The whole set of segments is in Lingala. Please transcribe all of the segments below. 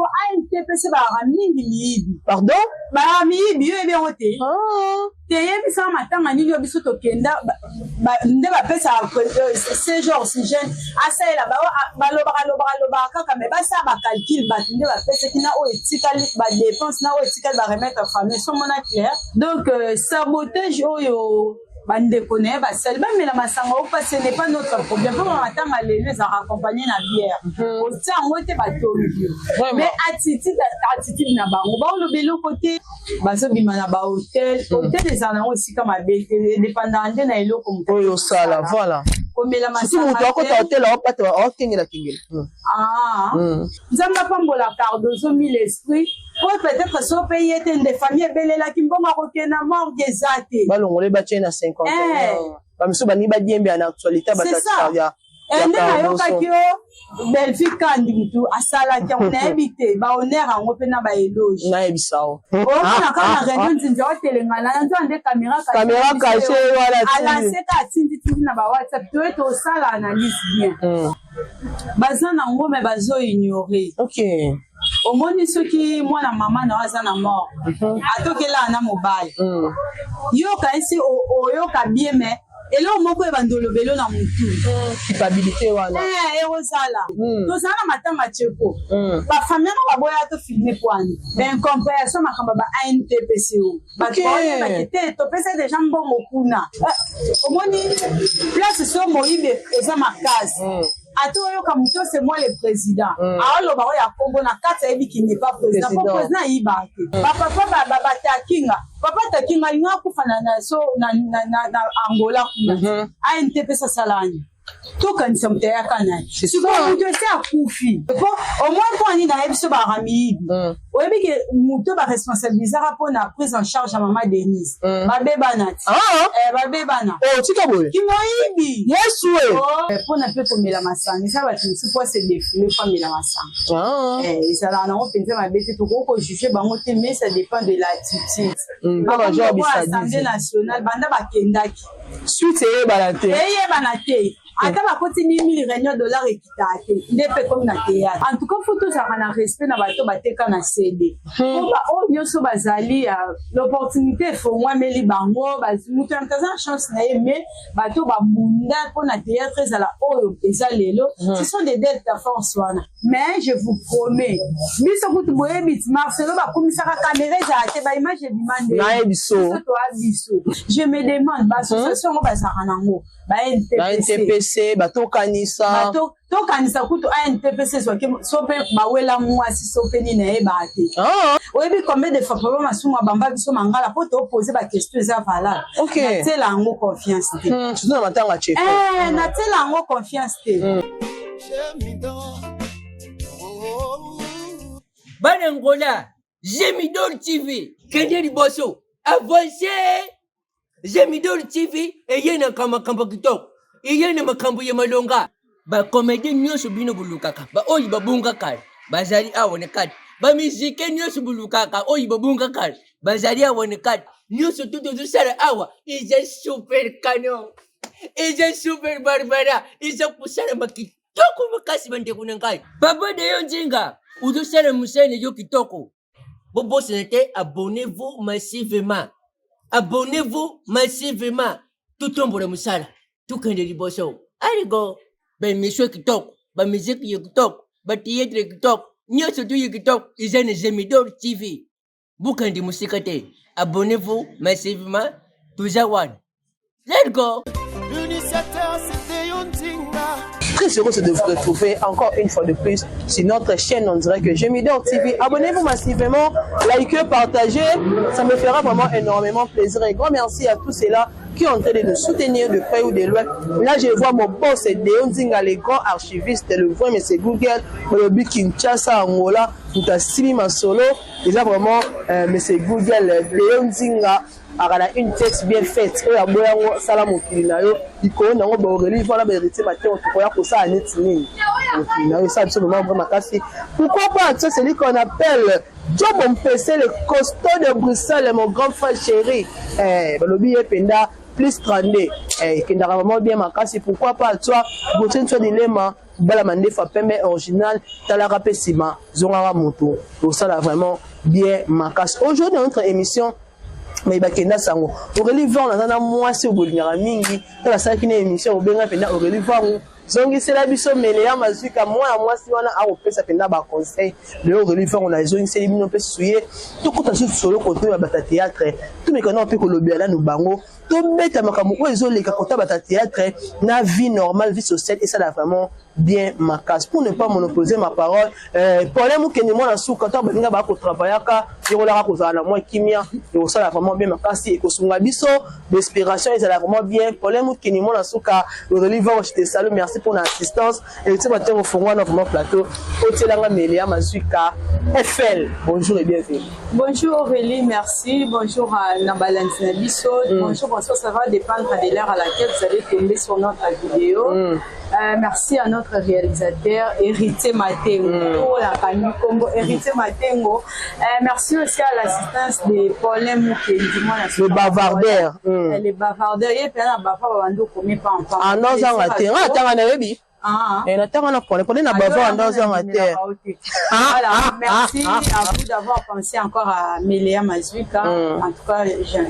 Mpo ANTPC balaka mingi miyibi. Pardon? Balaka miyibi, yo oyebi yango te? Ah. Te, yebisaka matanga nini oyo biso tokenda nde bapesaka CG oxygène asalela balobaka lobaka lobaka kaka, mais basala bacalcul, bato nde bapesaki na oyo etikali, badepense na oyo etikali, baremettre famille somona clair. Donc sabotage oyo bandeko na ye basali, bamela masanga o pa, ce n'est pas notre problème, mpo matanga lelo ezalaka accompagné na bière, otia yango te, batongi yo. Mais attitude na bango, baoloba eloko te, bazobima na bahotel. Hotel ezala nango esika mabe te, edépendaka nde na eloko moto oyo osala, voilà. Komela Surtout moto akota hotel, aopata, aokengela kengela. Ah. Nzambe apambola Cardozo mille esprit, po peut-être so mpe ye te nde famille ebelelaki mbongo akokende na morgue eza te. Balongole, batie na 51, bamisu balingi badiembela na actualité. C'est ça. Bato Nde nayokaki yo Belvi Kandi, mutu asalaki yango, nayebi te bahonneur yango mpe na baéloge. Nayebisa o. Omona kaka na réunion, nzinzi otelengana na nzoa nde caméra. Caméra cachée wana. Alance ka atindi tindi na bawhatsapp, toye tosala analyse bien. Baza nango me bazoignore. Omoni, soki mwana mama na yo aza na mort, atokelaka na mobali, yoka esi oyoka bien, mais eloko moko ebanda olobelo na motu. Culpabilité wana. Ekozala tozala na matanga Tsheko, bafamille yango baboya tofilme pwani baincompréhension, makambo ba ANTPCO, bato baoyebaki te, topesa deja mbongo kuna. Omoni place so moyibi eza makasi, ata oyoka moto, c'est moi le président, aoloba oyo akombo na kati, ayebi qu'il n'est pas président, po président ayibaka te. Bapapa batakinga, papa takinga alinga akufa so na Angola kuna, ANTPC asalani, tokanisa moto ayaka na ye. Sikoyo moto esi akufi, po omoi mpo ani nayebi so baka miyibi. Oyebi ke moto baresponsabilisaka mpona prise en charge ya mama Denise, babebana ti babebana. Tika boye. Kimoyibi. Yesu e! Mpona mpe komela masanga, eza bato mosusu po ase défoule, po amela masanga, ezalaka nango mpenza mabe te, tokoki kojuge bango te, mais ça dépend de l'attitude. Assemblée nationale, banda bakendaki, Suite eyebana te. Eyebana te, ata bakoti 10 000 réunion, dollar ekitaka te, nde mpe komi na théâtre. En tout cas, faut tozalaka na respect na bato bateka na CD, po baoyo nyonso bazali ya l'opportunité efongwameli bango, moto ya moto aza na chance na ye. Mais bato babunda mpo na théâtre ezala oyo eza lelo, ce sont des Delta Force wana. Mais je vous promets, biso kutu boyebi ti Marcelo bakumisaka, caméra ezala te, baimage ebima. Nde Nayebi so. Toa biso, je me demande, baassociation yango bazalaka nango ba Ba NTPC. NTPC, batokanisa. Tokanisa kutu ANTPC ezwaki so mpe bawela mwasi so mpe nini, nayebaka te. Oyebi combien de fois papa Masumu abamba biso mangala mpo topose baquestion eza valable? Natiela yango confiance te. Surtout na matanga Tsheko. Natiela yango confiance te. Bana Ngola, Gemidol TV kende liboso, avance. Gemidol TV eye na makambo kitoko, eye na makambo ya malonga. Bacomédien nyonso bino bolukaka, baoyo babungaka bazali awa na kati. Bamusike nyonso bolukaka, oyo babungaka bazali awa na kati. Nyonso to tozosala awa eza super canon, eza super barbara, eza kosalama kitoko makasi. Bandeko na ngai, papa Deyo Nzinga ozosala mosala na yo kitoko. Bobosana te, abonnez-vous massivement, abonnez-vous massivement, totombola mosala, tokende liboso. Aligo baémission kitoko, bamusike ya kitoko, bathéâtre ya kitoko, nyonso tu ya kitoko eza na Gemidor TV. Bokende mosika te, abonnez-vous massivement, toza wana, let's go. L'initiateur, c'était Yontinga. Très heureux de vous retrouver encore une fois de plus sur notre chaîne On dirait que Gemidor TV. Abonnez-vous massivement, likez, partagez. Ça me fera vraiment énormément plaisir. Et grand merci à tous ceux-là qui ont en train de nous soutenir de près ou de loin. Là, je vois mon boss, Déon Zinga, le grand archiviste, le vrai monsieur Google, le Kinshasa, Angola, Mutasimi Masolo. Déjà vraiment, monsieur Google, Déon Zinga, akala une tête bien faite oyo aboyango sala mokili na yo likolo nango. Baaurélie wana, bahéritier matin, tokoya kosala neti nini mokili na yo esala biso vraiment vrai makasi. Pourquoi pas toi, celui qu'on appelle Joe Bompese, le costaud de Bruxelles, mon grand frère chéri, eh, balobi ye mpenza plus 32, eh, ekendaka vraiment bien makasi. Pourquoi pas toi, Gauthier Ntwa Dilema. Bala mandefu ya pembe original, talaka pe sima, zongaka moto, osala vraiment bien makasi. Aujourd'hui dans notre émission mais bakenda sango, Aurélie Vangu naza na mwasi oyo bolingaka mingi. Tala, asalaki na émission, obenga mpenza Aurélie Vangu, zongisela biso mele ya mazwika. Mwana mwasi wana akopesa mpenza baconseil. Lelo Aurélie Vangu na ezongiseli bino mpe susu ye. Tokota susu solo koto ya bata théâtre, tomekana mpe kolobela nanu bango, tobeta makambo oyo ezoleka kota bata théâtre na vie normale, vie sociale, esala vraiment bien makasi. Pour ne pas monopoliser ma parole, Paulin Mokende, mwana suka to baninga bakotravaillaka, yekolaka kozala na mwa kimia, ekosala vraiment bien makasi, ekosunga biso d'inspiration, ezala vraiment bien. Paulin Mokende, mwana suka, Aurélie Vangu, je te salue, merci pour l'assistance. Et tu vas ofongwa na vraiment plateau, otielanga mele ya mazwika FL. Bonjour et bienvenue. Bonjour Aurélie, merci. Bonjour à Nabalandi na biso. Bonjour, bonsoir, ça va dépendre de l'heure à laquelle vous allez tomber sur notre vidéo. Merci à notre réalisateur Héritier Matengo. Oh, la famille Combo, Héritier Matengo. Merci aussi à l'assistance de Paulin Mukendi. Le bavardeur. Le bavardeur. Il est plein de bavard, komi pampa. Ah non, zanga te, nga natanga nayebi. Ah. Eh, natanga na pone pone na bavard ndo zanga te. Voilà, merci à vous d'avoir pensé encore à Méléa Mazuka. En tout cas,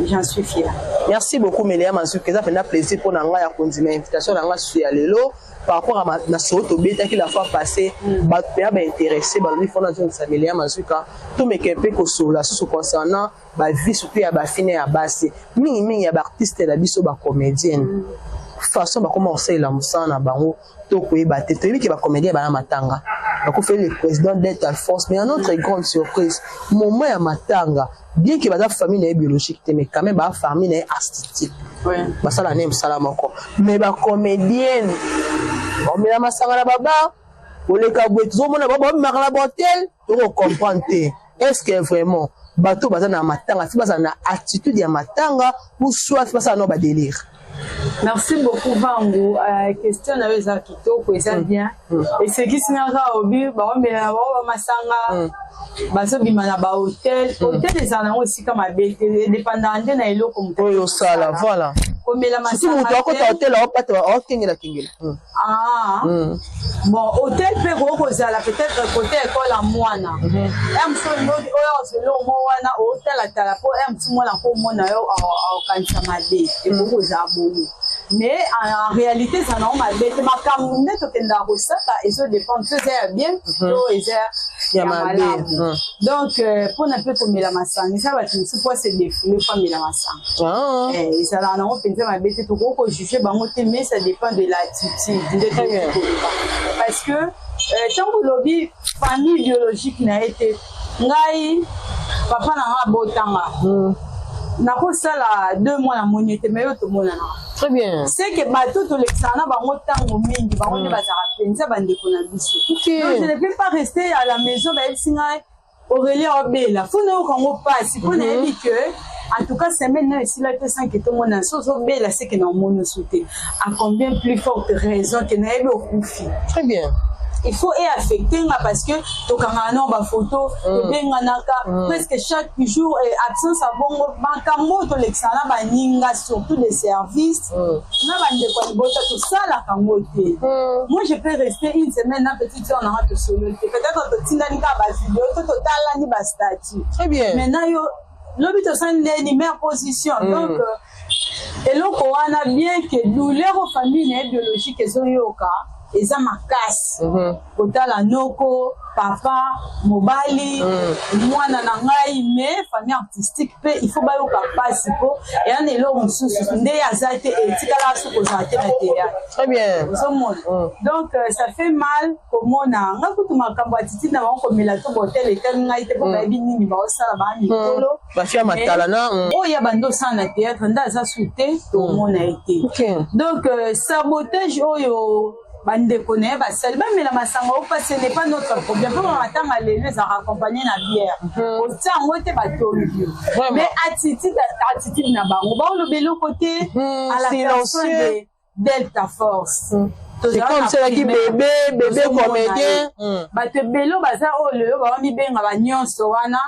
j'en suis fière. Merci beaucoup Méléa Mazuka, eza mpenza plaisir mpo na ngai ya kondima invitation na ngai susu ya lelo par rapport à na solo tobetaki la fois passée. Bato mpenza baintéressé, balobi fo nazongisa Méléa Mazuka, tomeka mpe kosolola susu concernant bavie, surtout ya bafine ya basi, mingimingi ya baartiste na biso, bacomédienne, façon bakoma kosalela mosala na bango. Tokoyeba te, toyebi ke bacomédien bana matanga bakofeli le président Delta Force, mais à notre grande surprise, moment ya matanga, bien ke baza famille na ye biologique te, mais quand même baa famille na ye artistique, basala na ye mosala moko, mais bacomédienne bamela masanga na babar, koleka boye tozomona babamemaka na bahotel. Tokocomprendre te, est ce que vraiment bato baza na matanga fi bazala na attitude ya matanga ou soit fi basala no badélire? Merci beaucoup Vangu. Question na yo eza kitoko, eza bien. Esekisi nga kaka obi baomela na bango bamasanga, bazobima na bahotel. Hotel ezala nango esika mabe te, edépendaka nde na eloko moto oyo osala, voilà. Komela surtout moto akota hotel, aopata, aokengela kengela. Ah. Bon, hotel mpe koki kozala peut-être côté école ya mwana ya mosu oyo ozela omo wana otalatala mpo ya mosu mwana komona yo aokanisa mabe, ekoki kozala bongo. Mais en réalité eza nango mabe te. Makambo nde tokendaka kosala ezodépendre so eza ya bien to eza ya malamu. Donc mpona mpe komela masanga, eza bato mosusu mpo ase défoule mpo amela masanga, ezalaka nango mpenza mabe te. Tokoki kojuge bango te, mais ça dépend de l'attitude nde tokoki koloba, parce que ntango olobi famille biologique na ye te, ngai papa na nga abotanga, nakosala 2 mois namoni ete, mais yo tomonanaka. Très bien. C'est que bato tolekisaka na bango ntango mingi, bango nde bazalaka mpenza bandeko na biso. Donc je ne peux pas rester à la maison, bayebisi ngai Aurélie obela, fo nayoka yango mpasi, mpo nayebi que en tout cas semaine nayo esila te sans que tomona. So ozobela, seke na omoni oso te, à combien plus forte raison ke nayebi okufi. Très bien. Il faut e affecte nga parce que tokangaka nao bafoto, tobenganaka presque chaque jour. Absence ya bongo, makambo oyo tolekisaka na baninga, surtout de service na bandeko ya libota, tosalaka yango te. Moi je peux rester une semaine na petite soeur nanga, tosololi te, peut-être totindani kaka bavideo to totalani bastatut. Très bien. Maintenant yo lobi tosali ndeni mare position. Donc eloko wana, bien que douleur o famille na ye biologique ezoyoka eza makasi, kotala noko, papa, mobali, mwana na ngai, mais famille artistique mpe il faut bayoka mpasi, mpo eya na eloko mosusu nde aza te, etikala so kozala te na théâtre. Très bien. Ozomona, donc ça fait mal komona nga kutu makambo attitude na bango, komela to botel etali ngai te, mpo bayebi nini baosala, baa mikolo. Bafia matala na Oyo ya bando osala na théâtre nde aza su te, tomona ye te. Donc sabotage oyo bandeko na ye basali, bamela masanga opa, ce n'est pas notre problème, mpo matanga lelo ezalaka accompagné na bière, otia yango te, batongi yo. Mais attitude na bango, baoloba eloko te à la personne de Delta Force. C'est comme celaki bébé bébé comédien. Bato ebele baza oyo lelo bawamibenga banyonso wana.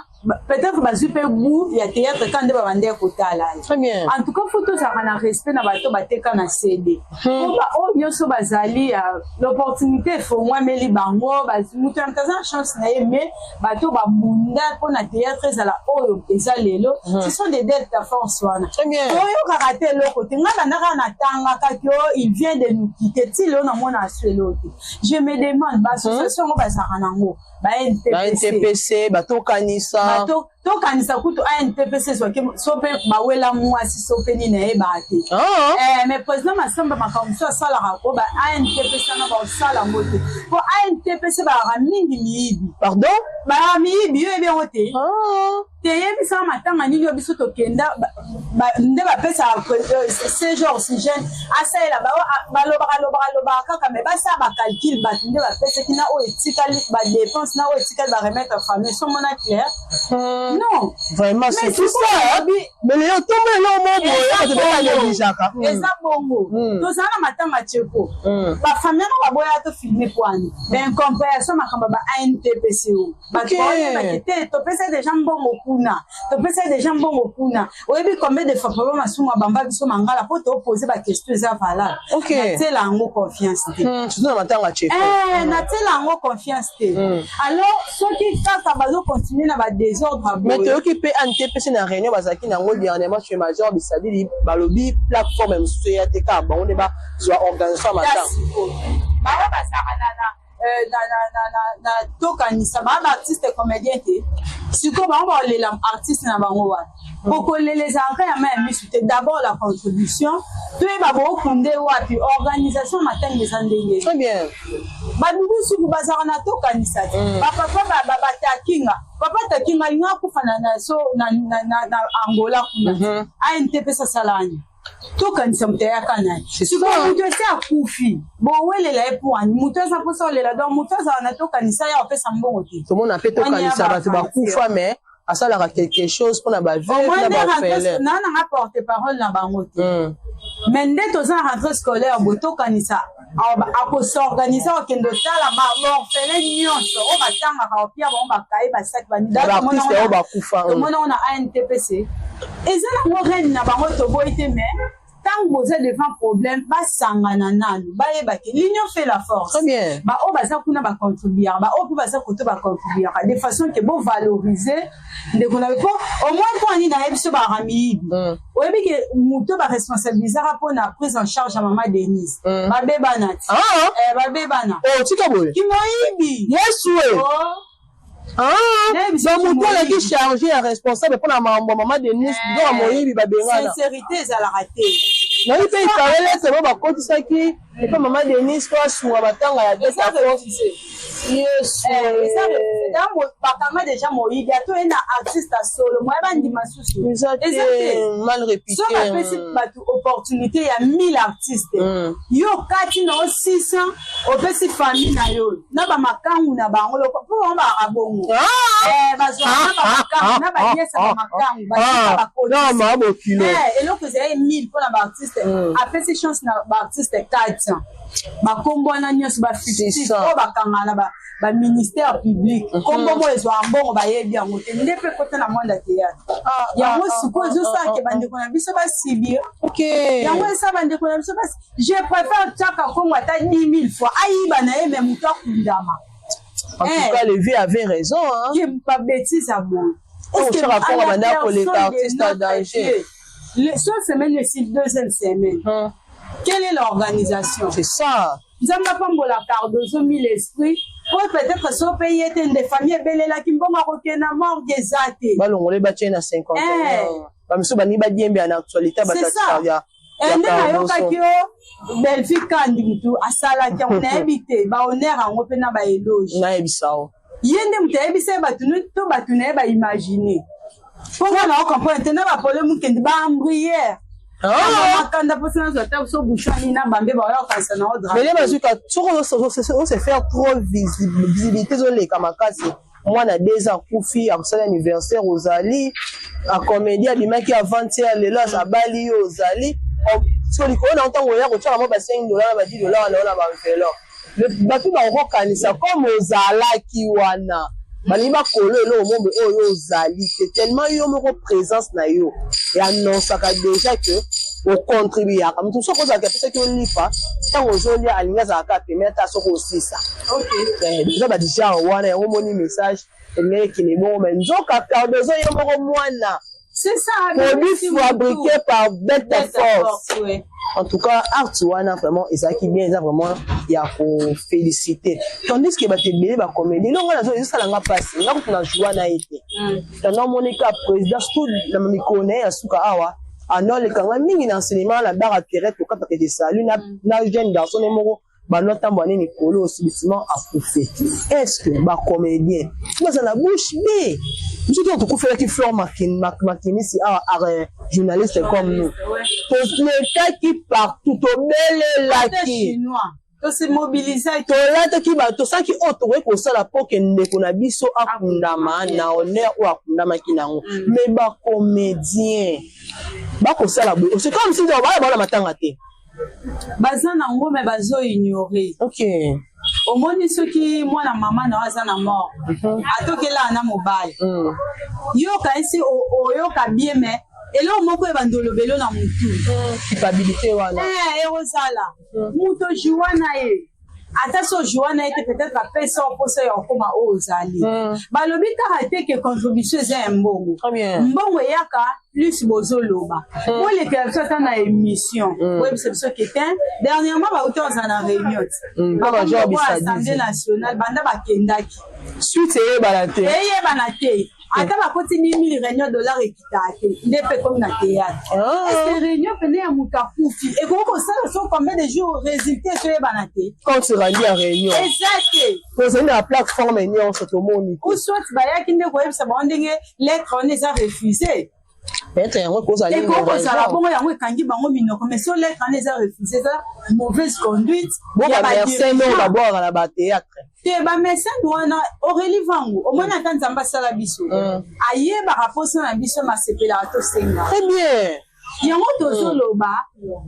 Peut-être bazwi mpe goût ya théâtre ka nde babandeki kotala ye. Très bien. En tout cas, faut tozalaka na respect na bato bateka na CD, po baoyo nyonso bazali ya l'opportunité efongwameli bango. Moto ya moto aza na chance na ye, mais bato babunda mpo na théâtre ezala oyo eza lelo, ce sont des Delta Force wana. Très bien. Toyokaka te eloko te. Ngai bandaka natangaka ki o il vient de nous quitter, ti lelo namona asu eloko te. Je me demande, baassociation yango bazalaka nango, ba Ba NTPC. NTPC, batokanisa. Bato tokanisa kutu ANTPC ezwaki so mpe bawela mwasi so mpe nini, nayebaka te. Mais président Masamba, makambo mosusu asalaka ko ba ANTPC wana baosala yango te, mpo ANTPC bazalaka mingi miyibi. Pardon? Bazalaka miyibi, yo yebi yango te. Teyebisaka matanga nini oyo biso tokenda nde bapesaka CG oxygène asalela. Balobaka, lobaka, lobaka kaka, mais basala bacalcul, bato nde bapesaki na oyo etikali, badépense na oyo etikali, baremettre famille. Somona clair, non? Vraiment, c'est tout ça, hein? Mais lelo ntombo eloko mo boye bato banégligeaka. Eza bongo. Tozala na matanga Tcheko, bafamille wana baboya tofilme pwani baincompréhension, makambo ba ANTPCO. Bato baoyebaki te, topesa déjà mbongo kuna, topesa déjà mbongo kuna. Oyebi combien de fois papa Masumu abamba biso mangala mpo topose baquestion eza valable? Natiela yango confiance te. Surtout na matanga Tcheko. Natiela yango confiance te. Alors soki kaka bazocontinue na badésordre Mais toyoki mpe ANTPC na réunion bazalaki nango dernièrement chez major Bisadili, balobi plateforme mosusu eya te, kaka bango nde bazwa organisation ya matanga. Bango bazalaka na tokanisa baa baartiste comédien te. Sikoyo bango baolela artiste na bango wana, kokolela ezalaka ya mai ya misu te. D'abord la contribution, toyeba bookunde wapi, organisation matanga eza ndenge. Très bien. Badudu suku bazalaka na tokanisa te. Bapapa batakinga, papa Takinga alinga akufa so na Angola kuna, ANTP sasalani tokanisa moto ayaka na ye. Sikoyo moto esi akufi, bowelela ye mpo ani moto aza mposa olela. Donc moto azala na tokanisa ya opesa mbongo te. Tomona mpe tokanisa bato bakufa, mais asalaka quelque chose mpona baveuve na baorphelin. Naa nanga porte parole na bango te, mais nde toza na rentrée scolaire boye, tokanisa akos'organiser, akende otala baorphelin nyonso oyo batangaka, opia bango bakaye, basaki. Baartiste oyo bakufa. Tomona ngo na ANTPC, eza nango reine na bango, toboyi te. Mais ntango boza devant problème, basangana nanu, bayebake l'union fait la force. Baoyo baza kuna bacontribuaka, baoyo mpe baza koto bacontribuaka, de façon ke bovaloriser ndeko na mpo au moins mpo ani nayebi so baka miyibi. Oyebi ke moto baresponsabilisaka mpona prise en charge ya mama Denise, babebana ti. Babebana. Tika boye. Kimoyibi. Yesu e! Donc moto alaki chargé ya responsable mpona makambo ya mama Denise, biloko moyibi, babengana. Sincérité ezalaka te. Nayebi mpe ifale lettre bo bakotisaki epa mama Denise po asunga batanga ya Delta Force. Yesu! Bakanga déjà moyibi, ato ye na artiste asolo moye bandima susu. Eza te, mal réputé. So bapesi bato opportunité ya 1000 artiste, yo kati na yo 600, opesi famille na yo na bamakangu na bango, mpo bango bakaka bongo, bazwaka na bamakangu na baniesa, bamakangu. Bokilo. Eloko ezali 1000 mpona baartiste, apesi chance na baartiste 400, bakombo wana nyonso bafictif oyo bakanga na baministère public, kombo mo ezwaka mbongo, bayebi yango te. Nde mpe kota na monde ya théâtre yango sikoyo ezosalake bandeko na biso basubir yango, esa bandeko na biso basi. Je préfère tiaka Kongo ata 10 000 fois ayiba na ye, mais moto akundama. En tout cas, le vieux avait raison, hein. Babêtise ya boye. Chaka Kongo banda koleka artiste en danger. Seule semaine esi, deuxième semaine, quelle est l'organisation? C'est ça. Nzambe apambola Cardozo, mille esprit po peut-être so mpe ye te nde famille ebelelaki mbongo akokende na morgue eza te. Balongole, batie na 51, bamisu baningi badiembela na actualité. Bato nde nayokaki yo Belvi Kandi, mutu asalaki yango, nayebi te bahonneur yango mpe na baéloge. Nayebisa o. Ye nde moto ayebisa ye bato to bato na ye baimagine, mpo nga na ocomprendre te na bapole mokende baembriere makanda mposa nazwa ata so bouchon nini na bambe baoya kokanisa na. Mele bazuka soki ose faire trop visibilité, ezoleka makasi. Mwana 2 ans akufi, akosala anniversaire, ozali acomédie abimaki avant-hier, lelo abali, yo ozali so likolo na ntango oya kotiaka mwa ba 5 $ na ba 10 $ na yo na baenveloppe, bato bakokanisa comme ozalaki wana. Balingi bakolo eloko moko boye oyo yo ozali te, tellement yo moko présence na yo eannoncaka déjà que ocontribuaka. Moto mosusu akozalaka apesaki yo lipa, ntango ozolia alingi azala kaka pembeni ata soki osisa. Eza ba genre wana, yango omoni message elingi ekende bongo, mais nzoka Cardozo ye moko mwana. C'est ça. Produit fabriqué par Delta Force. Ouais. En tout cas, art wana vraiment ezalaki bien, eza vraiment ya ko féliciter. Tandis que bato ebele ba comédie, elongo nazo ezosala nga mpasi, nga kutu na joie na ye te. Tanda omoni ka président surtout na mikolo na ye ya suka awa, anolekanga mingi na enseignement na bar à terre tokataka de salut na jeune garçon ne moko bando atambola ne mikolo subitement akufi. Est ce que bacomédien baza na bouche bée? Biso to tokufelaki Flore Makinisi awa, journaliste comme nous, tolekaki partout, tobelelaki, tose mobilisaki, tolataki bato, tosalaki oyo tokoki kosala mpo ke ndeko na biso akundama na honneur oyo akundamaki nango. Mais bacomédien bakosala boye, c'est comme si baya baona matanga te. Baza nango, mais bazoignore. Omoni, soki mwana mama na yo aza na mort, atokelaka na mobali, yoka esi oyoka bien, mais eloko moko ebanda olobelo na motu. Culpabilité wana. Ekozala moto ojua na ye, ata so ojua na ye te, peut-être apesa yo mposa ya kokóma oyo ozali. Balobi kaka te ke contribution eza ya mbongo. Mbongo eyaka plus bozoloba, bolekela biso ata na émission, boyebisa biso ke te, dernièrement bauti kozala na réunion ti Assemblée nationale, banda bakendaki. Suite eyebana te. Eyebana te. Ata bakoti 10 000 réunion, dollar ekitaka te. Nde mpe komi na théâtre, est réunion pene ya moto akufi ekoki kosala so combien de jours, résultat ezoyebana te. Compte rendu ya réunion eza te. Tozali na plateforme nyonso, tomoni. Ou soit bayaki nde koyebisa bango ndenge lettre wana eza refusé. Peut-être yango ekozala. Ekoki kozala bongo, yango ekangi bango minoko. Mais so lettre wana eza refusé, eza mauvaise conduite. Bo bamercene oyo babwakaka na bathéâtre. Te, bamesene wana, Aurélie Vangu, omoni, ata Nzambe asala biso, ayebaka mposa na biso, masepelaka tosenga. Très bien. Yango tozoloba,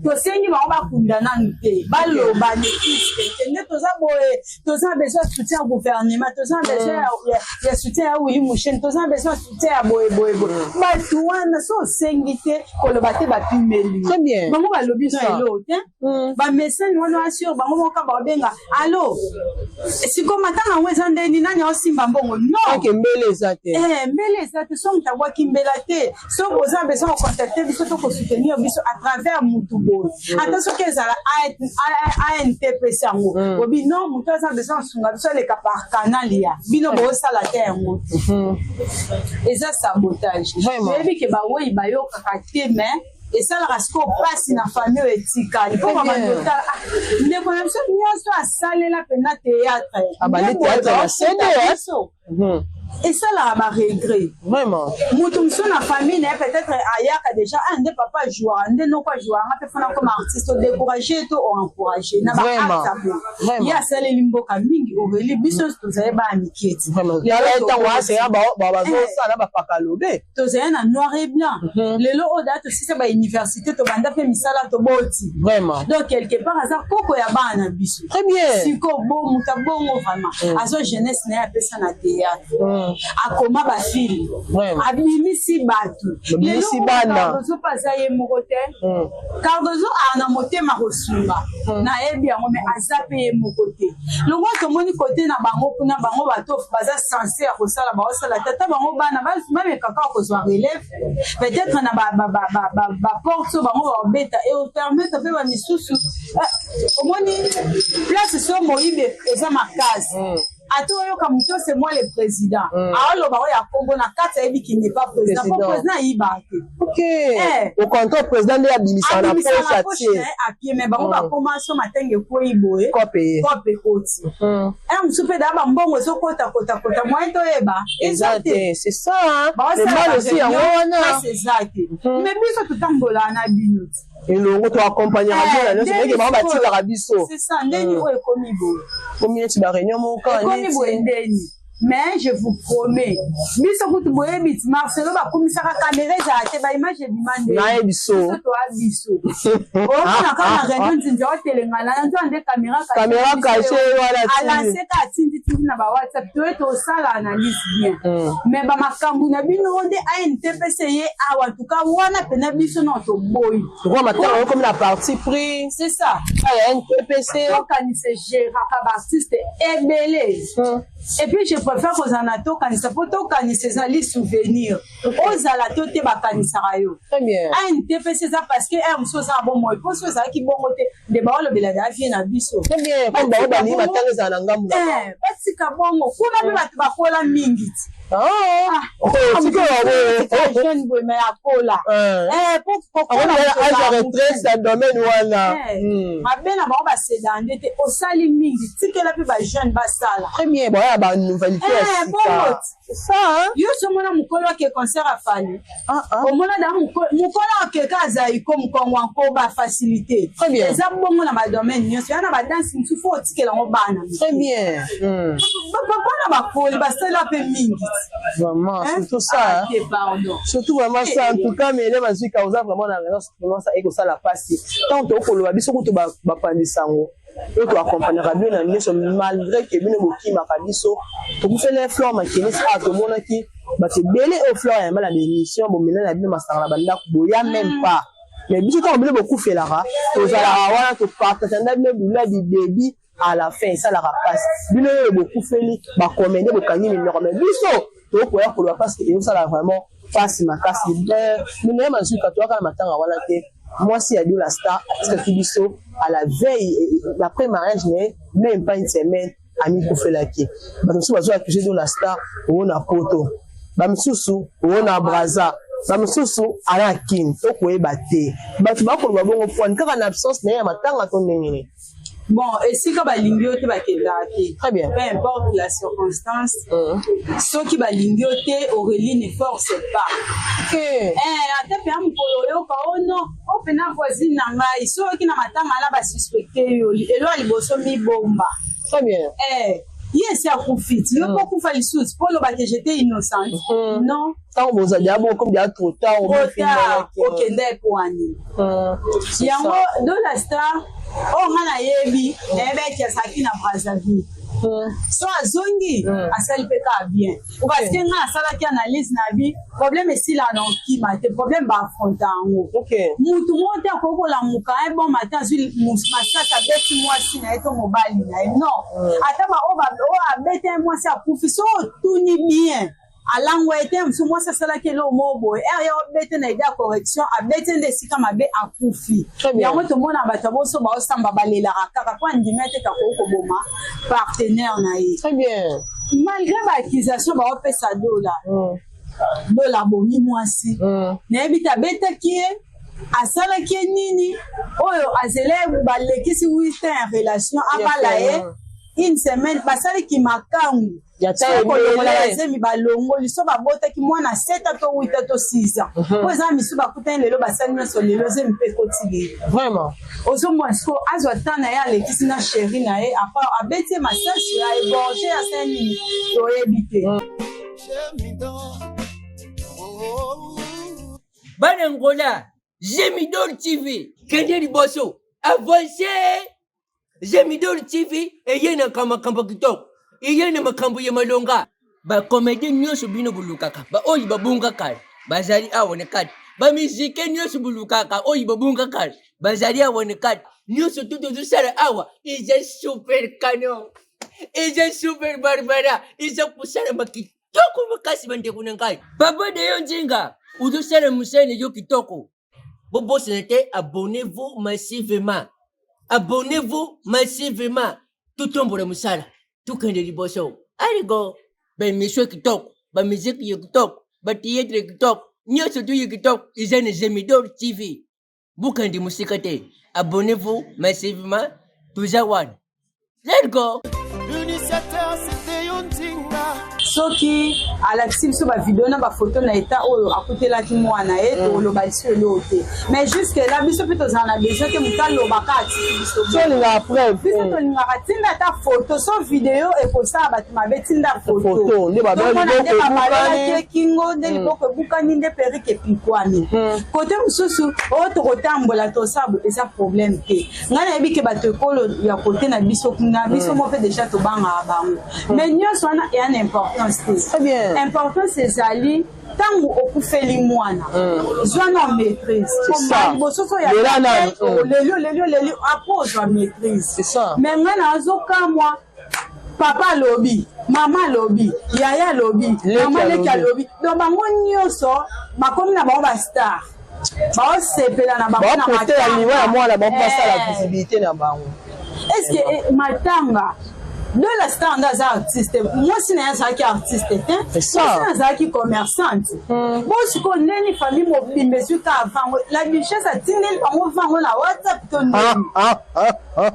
tosengi bango bakunda nanu te, baloba ne puisque te nde toza boye, toza na besoin ya soutien ya gouvernement, toza na besoin ya soutien ya Willy Musheni, toza na besoin ya soutien ya boye boye boye. Bato wana so osengi te, koloba te bapimeli bango, balobi no eloo te. Bamesene wana asure bango moko baobenga alo siko matanga yango eza ndeni, nani aosimba mbongo? Non, mbele eza te. Mbele eza te. So moto abwaki mbela te, soki oza besoin kocontacte biso to kosoutenir biso à travers mutu boye, ata soki ezala ANTPC yango, obi non, motu aza besoin asunga biso, aleka par canal ya bino boosala te. Yango te, eza sabotage. Oyebi ke bawei bayokaka te, mais esalaka sikoyo mpasi na famille oyo etikali, mpo babandi otala ndeko na biso nyonso asalela mpenza théâtre. Biso esalaka baregret. Vraiment. Moto mosusu na famille na ye peut-être ayaka déjà: ah, nde papa ajouaka, nde noko ajouaka, nga mpe fana comme artiste. Odécourage to oencourage na baacte boye, ye asaleli mboka mingi. Aurélie, biso nyonso tozali bana mike ti. Ntango aseya bazosala bapaka lobe. Tozali na noir et blanc. Lelo oyo daa tosisa bauniversité, tobanda mpe misala, toboti. Donc quelque part aza koko ya bana na biso. Très bien. Siko bo moto abongo vraiment azwa jeunesse na ye, apesa na théâtre, akoma bafilm, abimisi bato. Abimisi bana. Cardozo mpe aza ye moko te. Cardozo aa na motema kosunga, nayebi yango, mais aza mpe ye moko te. Longo tomoni kote na bango kuna, bango bato baza censé ya kosala, baosala tata bango bana bameka kaka kozwa relève, peut-être na baporte oyo bango babeta eopermettre mpe bamisusu. Omoni place so moyibi eza makasi, ata oyoka moto, c'est moi le président, aoloba oyo akombo na kati, ayebi qu'il n'est pas président, po président ayibaka te. Ok, au contraire, président nde abimisaka na poche atie. Apie, mais bango bakoma so matenge ekwei boye. Kope. Kope ekoti ere mosusu mpe daa bambongo ezokota kota kota, moyen toyeba. Eza te, c'est ça le mal aussi, yango wana. Eza te, mais biso totambolaka na bino ti. Elongo, toaccompagnaka bino na nyonso ndenge bango batikaka biso. C'est ça. Ndeni oyo ekomi boye. Komi neti baréunion moko. Ekomi boye ndeni, mais je vous promets, biso kutu boyebi ti Marcelo bakumisaka, caméra ezala te, baimage ebima. Nayebi so. Nde toya biso omona kaka na réunion, nzinzi otelengana na nzoa nde caméra. Caméra caché wana. Alance ka atindi. totindi na bawhatsapp, toye tosala analyse bien. Mais bamakambo na bino nde ANTPC ye awa tuka wana mpena biso na toboyi. Droit matanga okomi na parti pris. C'est ça. Ya NTPC. Tokanisa géraka baartiste ebele. Et puis je préfère kozala na Tokanisa, mpo Tokanisa ezali souvenir. Ozala to te, bakanisaka yo. Très bien. ANTPC eza parce que ere mosusu oza na bomoi, mpo so ezalaki bongo te nde baolobela da vie na biso. Très bien, comme bango balingi matanga ezala na ngambu na bango. Batika bongo kuna mpe bato bakola mingi ti. Jeune boye, mais akola. Po kokola. Âge ya retraite na domaine wana. Mabe na bango, baseda nde te. Osali mingi, tikela mpe bajeune basala. Très bien, bon, ya banouvalité ya bongo. Sika, c'est ça, hein? Yo so omona mokolo ake concert afali. Ah, ah. Omona da mokolo akeka azali ko mokongo yanko bafacilité. Très bien. Eza bongo na badomaine nyonso ya na badanse mosusu, fo otikela yango bana. Très bien. Bana bakoli, basala mpe mingi. Vraiment. Hein? Surtout ça. Ah, Hein? te, pardon. Surtout vraiment ça, en tout cas. Mais ele bazwika, oza vraiment na raison. Vraiment ça ekosala pasi ntango tokoloba biso kutu bapandisa yango oyo toaccompagnaka bino na nyonso, malgré ke bino bokimaka biso. Tokufeli Flore Makelesi awa, tomonaki bato ebele oyo Flore yamba na bémission, bomela na bino masanga na bandako, boya même pas. Mais biso, ntango bino bokufelaka, tozalaka wana, topartage na bino douleur du début à la fin. Esalaka mpasi, bino oyo bokufeli bakomende, bokangi minoko, mais biso tokoya koloba parce que ezosala vraiment mpasi makasi. Mineye Mazuka, toyaka na matanga wana te. Mwasi ya Dola Star atikaki biso à la veille après mariage na ye, même pas une semaine, amikufelaki. Bato mosusu bazo accuse Dola Star oyo na Poto, bamisusu oyo na Braza, bamisusu ala na Kini, tokoyeba te. Bato bakoloba bongo poani kaka na absence na ye ya matanga to ndenge nini? Bon, esika balingi yo te, bakendaka te. Très bien. Peu importe la circonstance, soki balingi yo te, Aurélie, ne force pas. Ata mpe ya mokolo oyoka o no o mpena voisine na ngai, so oyoki na matanga na basuspecte yo, elo ya liboso mibomba. Très bien. Ye esi akufi ti yo mpo okufa lisusu mpo olobaki j'étais innocente? Non. Ntango bozali ya bongo, comme déjà trop tard. Trop tard, okenda epoani yango. Dola Star oyo nga nayebi, nayebaki azalaki na Brazzaville. So azongi, asali mpe kaka bien, parce que nga asalaki analyse na bi problème esilaka na okima te, problème baaffronta yango. Mutu moko te akoki kolamuka un bon matin, azwi masasi, abeti mwasi na ye to mobali na ye. Non, ata oyo abeti ye mwasi akufi, so otuni bien, alangwa ye te. Mosu mwasi asalaki eloko moko boye, ere ye obete na idée ya correction, abeti nde esika mabe, akufi. Yango tomona bato ya boso baosamba, balelaka kaka po andima ete kakoki koboma partenaire na ye. Très bien. Malgré baaccusation baopesa Dola, Dola abomi mwasi, nayebi te abetaki ye, asalaki ye nini. Oyo azele balekisi 8 ans ya relation, abala ye une semaine, basaliki makangu, kolongola bazemi, balongoli, so babotaki mwana 7 to 8 to 6 ans. Po eza misu bakutani lelo, basali nyonso lelo, zemi mpe ekoti lelo. Vraiment. Ozomona siko azwa temps na ye, alekisi na chéri na ye, apa abeti ye masasi, aégorge, asali nini, toyebi te. Gemidor. Oh. Bana Ngola, Gemidor TV kende liboso, avance. Gemidor TV eye na makambo kitoko, eye na makambo ya malonga. Bacomédien nyonso bino bolukaka, baoyo babunga kala, bazali awa na kati. Bamizike nyonso bolukaka, oyo babunga kala, bazali awa na kati. Nyonso tu tozosala awa eza super canon, eza super barbara, eza kosalama kitoko makasi. Bandeko na ngai, papa Deyo Nzinga ozosala mosala na yo kitoko. Bobosana te, abonnez-vous massivement, abonnez-vous massivement. Totombola mosala, tokende liboso. Aligo baémission kitoko, bamiziki ya kitoko, bathéâtre ya kitoko, nyonso tu ya kitoko eza na Gemidor TV. Bokende mosika te, abonnez-vous massivement, toza wana. Let's go. L'initiateur, c'était yo Nzinga. Soki alakisi biso bavideo na bafoto na eta oyo akutelaki mwana ye, tokoloba liso eloo te. Mais jusque là, biso mpe tozala na besoin te moto alobaka atiki biso. So olingaka preuve. Biso tolingaka tinda ata foto, so video ekosala bato mabe, tinda Photo, foto. Nde babali Tomona nde liboko babalolaki ebukani. ekingo, nde liboko ebukani, nde perruque epikwami. Kote mosusu oyo tokotambola, tosala, eza problème te. Ngai nayebi ke bato ekolo ya kote na biso kuna, biso mo mpe déjà tobangaka bango, mais nyonso wana eya na importance te. Très bien. Importance ezali ntango okufeli mwana, zwa na maîtrise. C'est ça. Liboso so ya Lela nanu. Oleli, oleli, oleli, après ozwa maîtrise. C'est ça. Mais ngai nazokamwa, papa alobi, mama alobi, yaya alobi, Leki mama leki alobi. alobi, donc bango nyonso bakomi na bango bastar, baosepela na bango na Baprofite ya liwa ya mwana bango, basala Eh. visibilité na bango. Est ce que matanga de la star nde aza artiste? Mwasi na ye azalaki artiste te. C'est ça. Mwasi na azalaki commerçante. Bo sikoyo ndeni famille mobimba ezwi ka avango, la duchesse atindeli bango vango na WhatsApp to ndeni? Ah, ah, ah.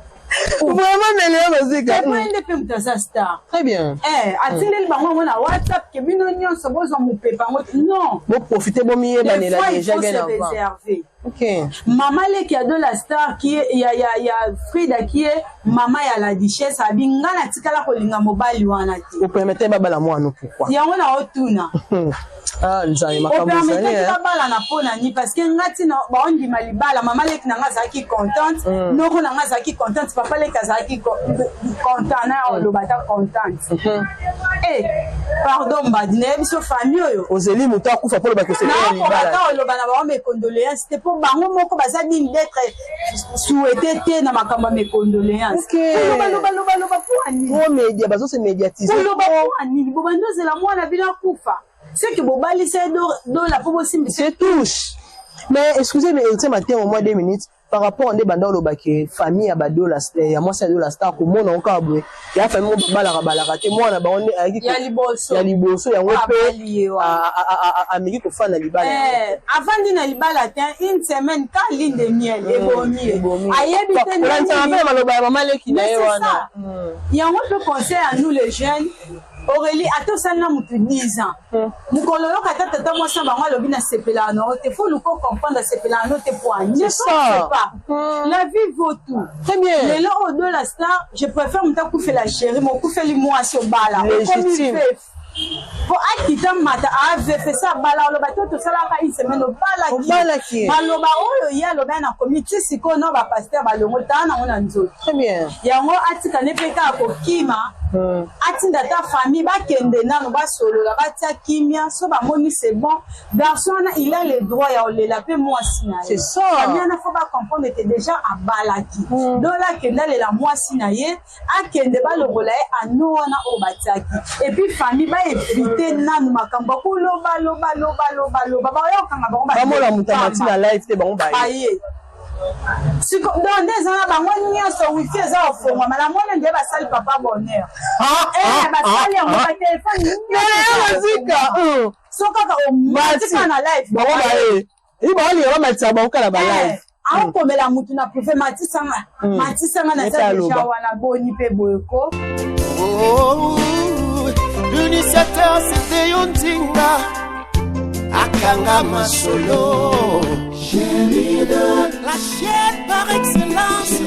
Vraiment, meleo bazika. Epo nde mpe moto aza star. Très bien. Atindeli bango yango na WhatsApp ke bino nyonso bozwa mopepa yango, non. Boprofite, Des bomiyebanela fois, il déjà faut bien se avant. réserver. Ok. Mama leki ya de la star qui est, ya Frida, qui est mama ya la duchesse, abi nga natikala kolinga mobali wana te. Opermettre babala mwana, pourquoi? Yango na otuna. Ah, Nzambe, makambo ezali. Opermetaki babala na mpo na nini? Parce que nga ntina baondima libala, mama leki na nga azalaki contente, noko na nga azalaki contente, papa leki azalaki content na oloba ata contente. Eh, pardon mbadi, nayebi so famille oyo. Ozeli moto akufa mpo olobaki osepela Nakoka libala. Ata oloba na bango mes condoléances te, mpo bango moko baza digne d'être souhaité te na makambo ya mes condoléances. Koloba, loba, loba, loba mpo anini? Pro média, bazose médiatiser. Koloba mpo anini? Bobandi ozela mwana bino akufa, seke bobalisa ye dola mpo bosimbisa. Se touche. Mais excusez, mais Héritier Matin, au moins 2 minutes par rapport nde banda olobaki famille ya badola, ya mwasi ya dola star, komona ngo kaka boye, ya famille moko babalaka balaka te, mwana bango nde ayaki Ya liboso. Ya liboso yango mpe Abali ye wana. Ameki kofanda libala yango. Avandi na libala te une semaine, ka lune de miel ebomi ye. Ebomi. Ayebi te Kolandisaka mpe na maloba ya mama leki na Mais ye c'est wana. ça. Yango mpe conseil à nous les jeunes, Aurélie, ata osali na motu 10 ans, mokolo oyoka ata tata mwasi na bango alobi nasepelaka na yo te, faut luka comprendre asepelaka no te po ani. C'est ça. Pas la vie vaut tout. Très bien. Lelo oyo de la star, je préfère moto akufela chéri, mokufeli mwasi obala, okomi Légitime. veuf, po akita mata avefe sa abala, oloba te tosalaka une semaine, obalaki. Obalaki. Maloba oyo ye aloba na komi ti sikoyo no bapaster balongo taa nango na nzoto. Très bien. Yango atika ne mpe kaka kokima. Atinda ata famille bakende nano basolola, batia kimia. So bamoni c'est bon, garçon wana il a le droit ya kolela mpe mwasi na ye. C'est ça. Famille wana faut bacomprendre ete déjà abalaki. Dola akende alela mwasi na ye, akende balongola ye ano wana oyo batiaki, et puis famille baevite nanu makambo ya koloba loba loba loba loba, bayokanga bango. Bamona moto amati na live te, bango baye. Baye siko, donc nde eza na bango nyonso, wifi eza kofongwama na mona nde basali papa bonheur. Basali yango batelefone. Bazika. So kaka omatika na live, bango baye, eyi baolinga bamatisa bango kaka na balive. Aokomela mutu na privé, matisanga, matisanga, Neti naza aloba. deja wana boni mpe boyeko. Oh, l'initiateur c'était yo Nzinga, akanga masolo, la chaîne par excellence.